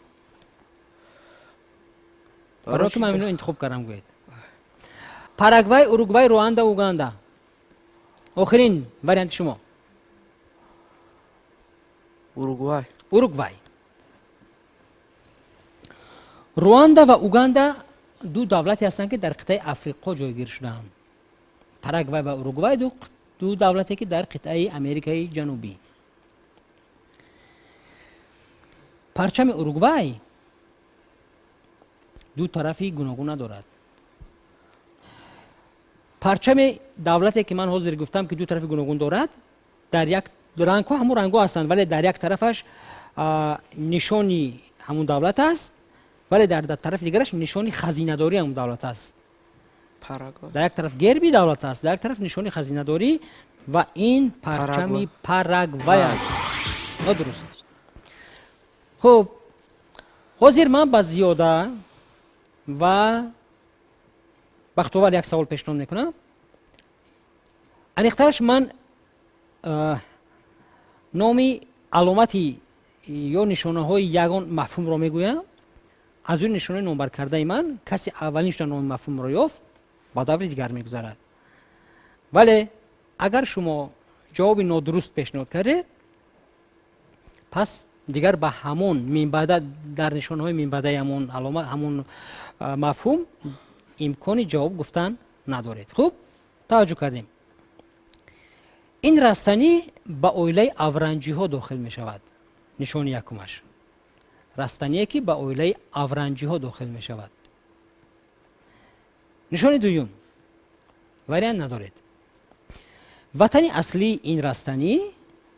Барои ки ман инро интихоб кардам, гӯед. Парагвай, Уругвай, Руанда, Уганда, охирин варианти шумо? Уругвай. Уругвай. Руанда ва Уганда ду давлате ҳастанд, ки дар қитъаи Африқо ҷойгир шудаанд. Парагвай ва Уругвай ду давлате, ки дар қитъаи Америкаи Ҷанубӣ. Парчами Уругвай ду тарафи гуногун надорад. Парчами давлате, ки ман ҳозир гуфтам, ки ду тарафи гуногун дорад, дар як рангҳо ҳамун рангҳо ҳастанд, вале дар як тарафаш нишони ҳамун давлат аст, вале дар тарафи дигараш нишони хазинадории ҳамун давлат аст. Дар як тараф герби давлат аст, дар як тараф нишони хазинадорӣ, ва ин парчами Парагвай аст. Нодуруст. Хуб, ҳозир ман ба Зиёда ва Бахтовар як савол пешниҳод мекунам. Аниқтараш, ман номи аломати ё нишонаҳои ягон мафҳумро мегӯям. Аз рӯи нишонаи номбаркардаи ман касе аввалин шуда номи мафҳумро ёфт, ба даври дигар мегузарад. Вале агар шумо ҷавоби нодуруст пешниҳод кардед, пас дигар ба ҳамон минбаъда дар нишонаҳои минбаъдаи ҳамон алома, ҳамон мафҳум имкони ҷавоб гуфтан надоред. Хуб, таваҷҷӯҳ кардем. Ин растанӣ ба оилаи авранҷиҳо дохил мешавад. Нишони якумаш: растание, ки ба оилаи авранҷиҳо дохил мешавад. Нишони дуюм, вариант надоред. Ватани аслии ин растанӣ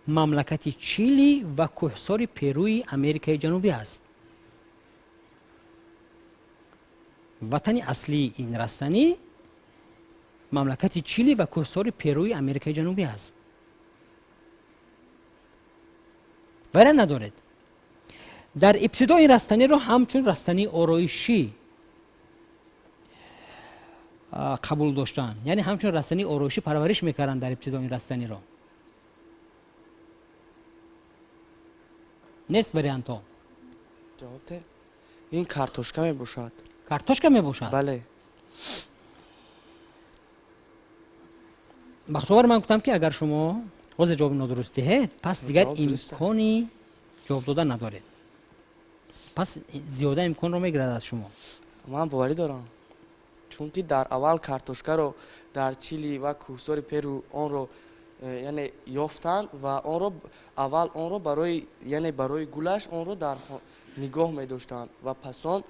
мамлакати Чили ва кӯҳсори Перуи Америкаи Ҷанубӣ аст. Ватани аслии ин растанӣ мамлакати Чили ва кӯҳсори Перуи Америкаи Ҷанубӣ аст. Вариант надоред. Дар ибтидо ин растаниро ҳамчун растании ороишӣ қабул доштанд, яъне ҳамчун растании ороишӣ парвариш мекарданд дар ибтидо ин растаниро. Нест вариантҳо. Ин картошка мебошад. Картошка мебошад? Бале. Бахтовар, ман гуфтам, ки агар шумо ҳозир ҷавоби нодуруст диҳед, пас дигар имкони ҷавоб додан надоред. Пас Зиёда имконро мегирад аз шумо. Ман боварӣ дорам, чунки дар аввал картошкаро дар Чили ва кӯҳсори Перу онро яъне ёфтанд ва онро аввал онро барои, яъне барои гулаш онро дар нигоҳ медоштанд ва пас он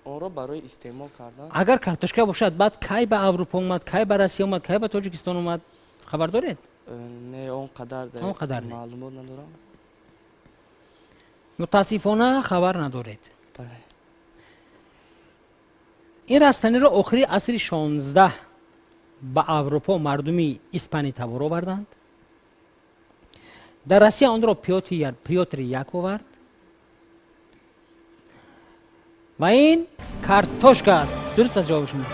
онро барои истеъмол кардан. Агар картошка бошад, баъд кай ба Аврупо омад, кай ба Россия омад, кай ба Тоҷикистон омад, хабар доред? Не, он қадар он қадар маълумот надорам. Мутаассифона, хабар надоред. Ин растаниро охири асри 16 ба Аврупо мардуми испанӣ табор оварданд. Дар Россия онро Пётри Як овард. Ва ин картошка аст. Дуруст аст ҷавоби шумо.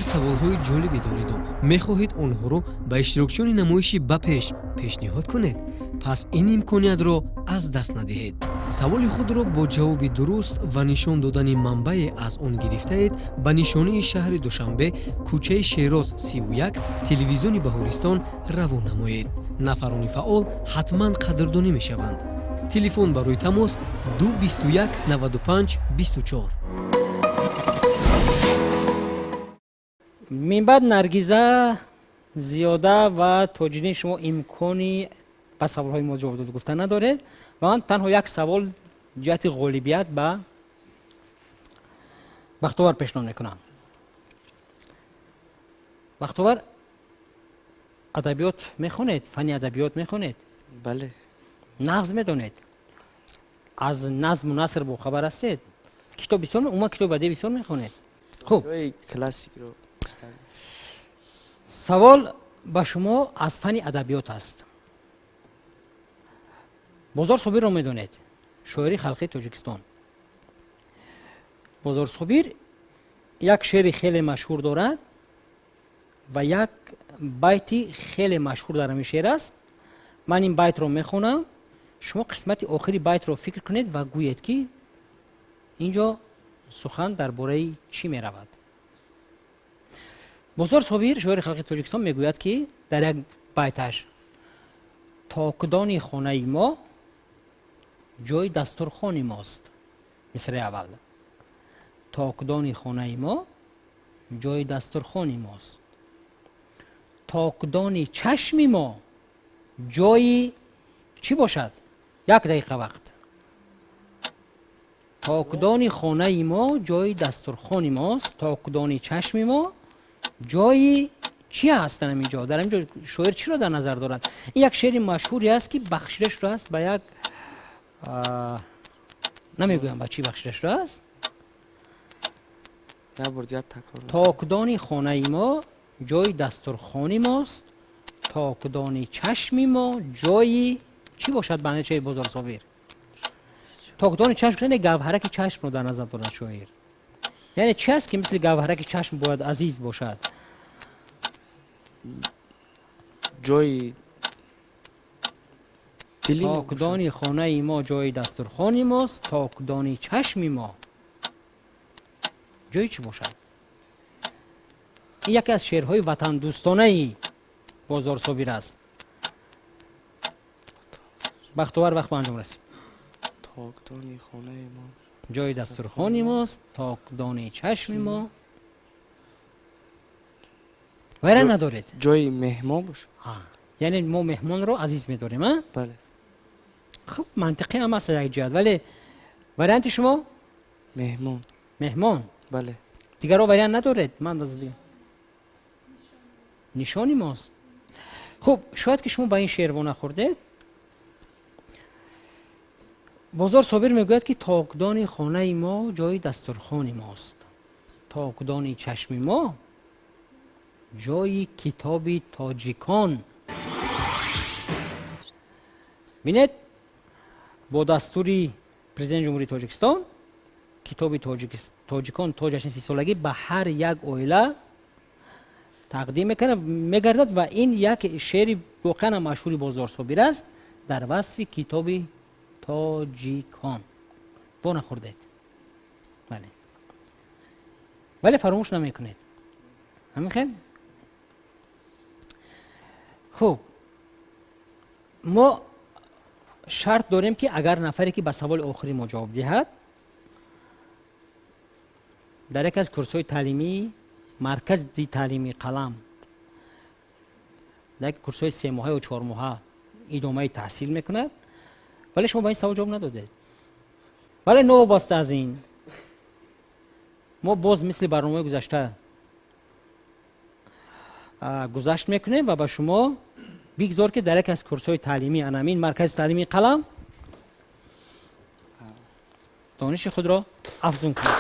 Саволҳои ҷолибе дореду мехоҳед онҳоро ба иштирокчиёни намоиши «Ба пеш» пешниҳод кунед? Пас ин имкониятро аз даст надиҳед. Саволи худро бо ҷавоби дуруст ва нишон додани манбае аз он гирифтаед ба нишонии шаҳри Душанбе, кӯчаи Шероз, 31, телевизиони Баҳористон равон намоед. Нафарони фаъол ҳатман қадрдонӣ мешаванд. Телефон барои тамос: 2 21 95 24. Минбаъд Наргиза, Зиёда ва Тоҷиддин, шумо имкони ба саволҳои мо ҷавоб дод гуфта надоред ва ман танҳо як савол ҷиҳати ғолибият ба Бахтовар пешниҳод мекунам. Бахтовар, адабиёт мехонед? Фанни адабиёт мехонед? Бале. Нағз медонед? Аз назму наср бохабар ҳастед? Китоб бисёр, умуман китоби бадеӣ бисёр мехонед? Хуб. Классикро. Савол ба шумо аз фанни адабиёт аст. Бозор Собирро медонед, шоири халқии Тоҷикистон. Бозор Собир як шеъри хеле машҳур дорад ва як байти хеле машҳур дар ҳамин шеър аст. Ман ин байтро мехонам, шумо қисмати охири байтро фикр кунед ва гӯед, ки ин ҷо сухан дар бораи чӣ меравад. Бозор Собир, шоири халқи Тоҷикистон, мегӯяд, ки дар як байташ: «Токдони хонаи мо ҷои дастурхони мост». Мисраи аввал: токдони хонаи мо ҷои дастурхони мост, токдони чашми мо ҷои чӣ бошад? Як дақиқа вақт. Токдони хонаи мо ҷои дастурхони мост, токдони чашми мо ҷои чӣ аст? Дар ҳамин ҷо, дар ҳамин ҷо шоир чиро дар назар дорад? Ин як шеъри машҳуре аст, ки бахшида шудааст ба як, намегӯям ба чӣ бахшида шудааст. Як бор дигар такрор. Токдони хонаи мо ҷои дастурхони мост, токдони чашми мо ҷои чӣ бошад? Ба андешаи Бозор Собир, токдони чашм яъне гавҳараки чашмро дар назар дорад шоир. Яъне чӣ аст, ки мисли гавҳараки чашм бояд азиз бошад? Ҷои дили мо бошад. Токдони хонаи мо ҷои дастурхони мост, токдони чашми мо ҷои чӣ бошад? Ин яке аз шеърҳои ватандӯстонаи Бозор Собир аст. Бахтовар, вақт ба анҷом расид. Токдони хонаи мо ҷои дастурхони мост, токдони чашми мо. Вайран надоред? Ҷои меҳмон бошад. Яъне мо меҳмонро азиз медорем, а? Бале. Хуб, мантиқӣ ҳам аст як ҷиҳат, вале варианти шумо? Меҳмон. Меҳмон? Бале. Дигарро вариант надоред? Ман нишони мост. Хуб, шояд ки шумо ба ин шеър вонахӯрдед. Бозор Собир мегӯяд, ки токдони хонаи мо ҷои дастурхони мост, токдони чашми мо ҷои китоби тоҷикон. Бинед, бо дастури Президенти Ҷумҳурии Тоҷикистон китоби тоҷикон то ҷашни 30-солагӣ ба ҳар як оила тақдим мегардад ва ин як шеъри воқеан машҳури Бозор Собир аст дар васфи китоби тоҷикон. Во нахӯрдед, бале, вале фаромӯш намекунед, ҳамин хел. Хуб, мо шарт дорем, ки агар нафаре ки ба саволи охири мо ҷавоб диҳад, дар яке аз курсҳои таълимии маркази таълимии Қалам, дар яке курсҳои 3-моҳа ё 4-моҳа идомаи таҳсил мекунад. Вале шумо ба ин савол ҷавоб надодед. Вале новобаста аз ин, мо боз мисли барномаи гузашта гузашт мекунем ва ба шумо бигзор, ки дар яке аз курсҳои таълимии анамин маркази таълимии Қалам дониши худро афзун кунед.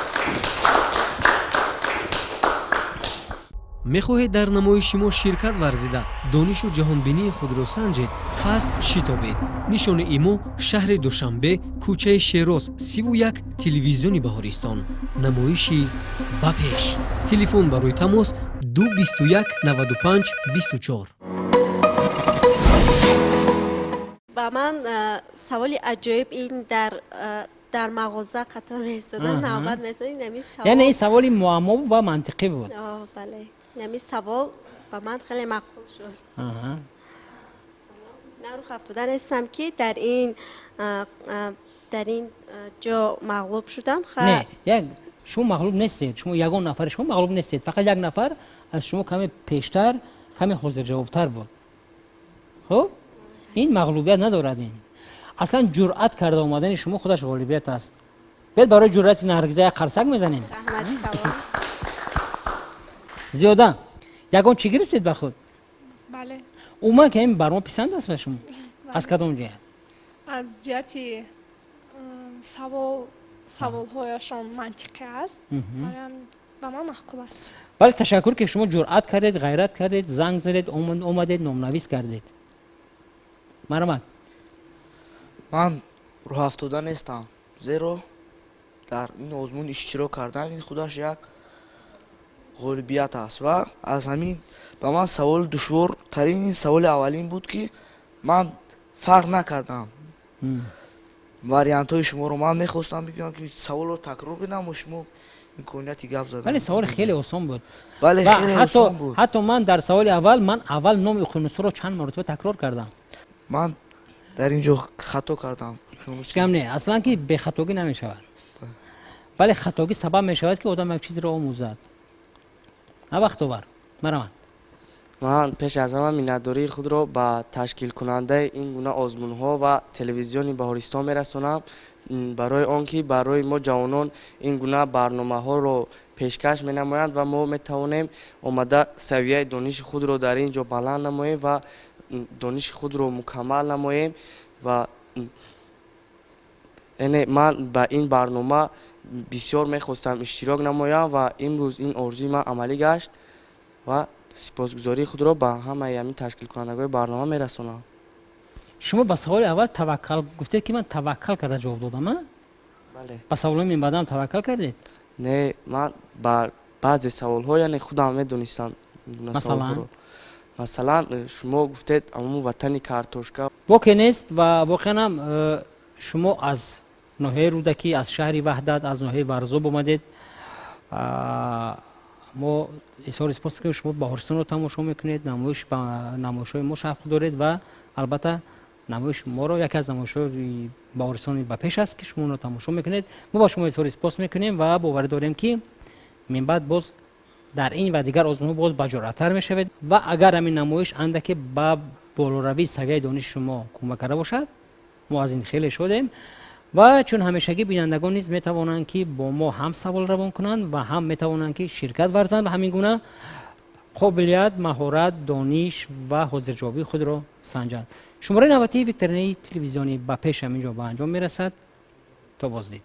Мехоҳед дар намоиши мо ширкат варзида, донишу ҷаҳонбинии худро санҷед? Пас шитобед. Нишони мо: шаҳри Душанбе, кӯчаи Шероз, 31, телевизиони Баҳористон, намоиши «Ба пеш». Телефон барои тамос: 2 21 95 24. Ба ман саволи аҷоиб ин дар мағоза қатор меистодан, навбат месоди, нами савол. Яъне ин саволи муаммо ва мантиқӣ буд. Бале, нами савол ба ман хеле маъқул шуд. Ман рӯҳ афтода нестам, ки дар ин ҷо мағлуб шудам. Не, як шумо мағлуб нестед, шумо ягон нафари шумо мағлуб нестед, фақат як нафар аз шумо каме пештар, каме ҳозирҷавобтар буд. Хуб, ин мағлубият надорад. Ин аслан ҷуръат карда омадани шумо худаш ғолибият аст. Биёд, барои ҷуръати Наргиза як қарсак мезанем. Зиёда, ягон чӣ гирифтед ба худ? Бале. Умуман, ки ин барнома писанд аст ба шумо, аз кадом ҷиҳат? Аз ҷиҳати саволҳояшон мантиқӣ аст, ба ман маъқул аст. Бале, ташаккур, ки шумо ҷуръат кардед, ғайрат кардед, занг задед, омадед, номнавис кардед. Марҳамат. Ман рӯҳафтода нестам, зеро дар ин озмун иштирок кардан ин худаш як ғолибият аст. Ва аз ҳамин ба ман саволи душвортарин ин саволи аввалин буд, ки ман фарқ накардам вариантҳои шуморо. Ман мехостам бигӯям, ки саволро такрор кунам, аммо шумо имконияти гап задан. Бале, саволи хеле осон буд. Бале, хеле осон буд. Ҳатто ман дар саволи аввал, ман аввал номи уқёнусҳоро чанд маротиба такрор кардам. Ман дар ин ҷо хато кардам. Гам не, аслан ки бехатогӣ намешавад, вале хатогӣ сабаб мешавад, ки одам як чизро омӯзад. Вақтовар, марҳамат. Ман пеш аз ҳама миннатдории худро ба ташкилкунандаи ин гуна озмунҳо ва телевизиони Баҳористон мерасонам, барои он ки барои мо ҷавонон ин гуна барномаҳоро пешкаш менамоянд ва мо метавонем омада савияи дониши худро дар ин ҷо баланд намоем ва дониши худро мукаммал намоем. Ва яъне ман ба ин барнома бисёр мехостам иштирок намоям ва имрӯз ин орзуи ман амалӣ гашт ва сипосгузории худро ба ҳамаи ҳамин ташкилкунандагони барнома мерасонам. Шумо ба саволи аввал таваккал гуфтед, ки ман таваккал карда ҷавоб додам, а? Бале. Ба саволҳои минбаъдам таваккал кардед? Не, ман ба баъзе саволҳо, яъне худам медонистам. Масалан? Масалан, шумо гуфтед аммо ватани картошка. Боке нест. Ва воқеан ҳам шумо аз ноҳияи Рӯдакӣ, аз шаҳри Ваҳдат, аз ноҳияи Варзоб омадед. Мо изҳори сипос мекунем, шумо Баҳористонро тамошо мекунед, намоиш ба намоишҳои мо шавқ доред ва албатта намоиши моро, яке аз намоишҳои Баҳористони «Ба пеш» аст, ки шумо онро тамошо мекунед. Мо ба шумо изҳори сипос мекунем ва боварӣ дорем, ки минбаъд боз дар ин ва дигар озмунҳо боз баҷуръаттар мешавед. Ва агар ҳамин намоиш андаке ба болоравии савияи дониши шумо кӯмак карда бошад, мо аз ин хеле шодем. Ва чун ҳамешагӣ, бинандагон низ метавонанд, ки бо мо ҳам савол равон кунанд ва ҳам метавонанд, ки ширкат варзанд ва ҳамин гуна қобилият, маҳорат, дониш ва ҳозирҷавобии худро санҷанд. Шумораи навбатии викторинаи телевизионӣ «Ба пеш» ҳамин ҷо ба анҷом мерасад. То боздид.